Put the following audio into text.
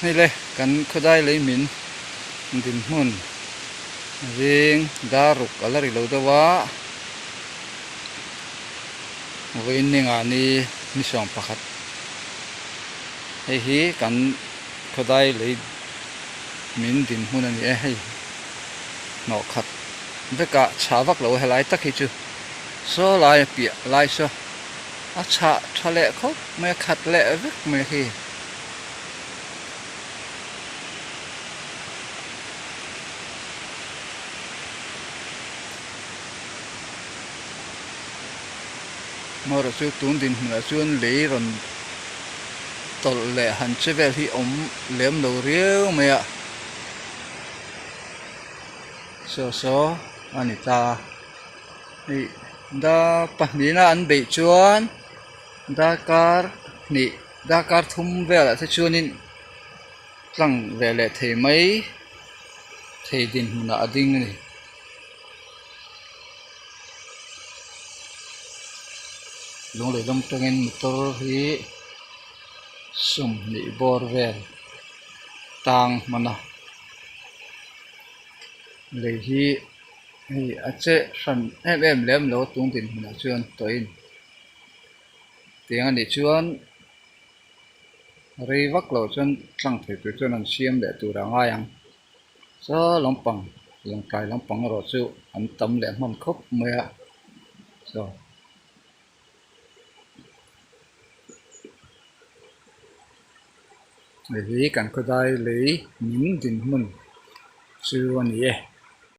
Hei le kan khawdai lei min dinhmun zing dar ruk a la ri lo deuh a vawiin ninga ni ni sawm pakhat hei hi kan khawdai lei min dinhmun a ni e hei hnawh khat vek ah chhah vak lo helai tak hi chu saw lai a piah lai saw a chhah tha leh khawp mai a khat leh vek mai khi. Amaherawh chu tun dinhmunah chuan lei rawn tawlh leh han che vel hi awm lem lo riau mai a saw saw a ni ta hei dar pahnihna an beih chuan darkar hnih darkar thum velah te chuanin tlang ve leh thei mai thei dinhmunah a ding a ni. Lunglei lam atangin motor hi sawmhnih bawr vel tang hman a lei hi hei a che hran em em lem lo tun dinhmunah chuan tawhin tiang a nih chuan rei vak loh chuan tlang thei tur chuan an siam leh tur a ngai ang saw lampang lawngtlai lampang erawh chu an tam leh hman khawp mai a saw. Hei hi kan khawdai lei min dinhmun chu a ni e.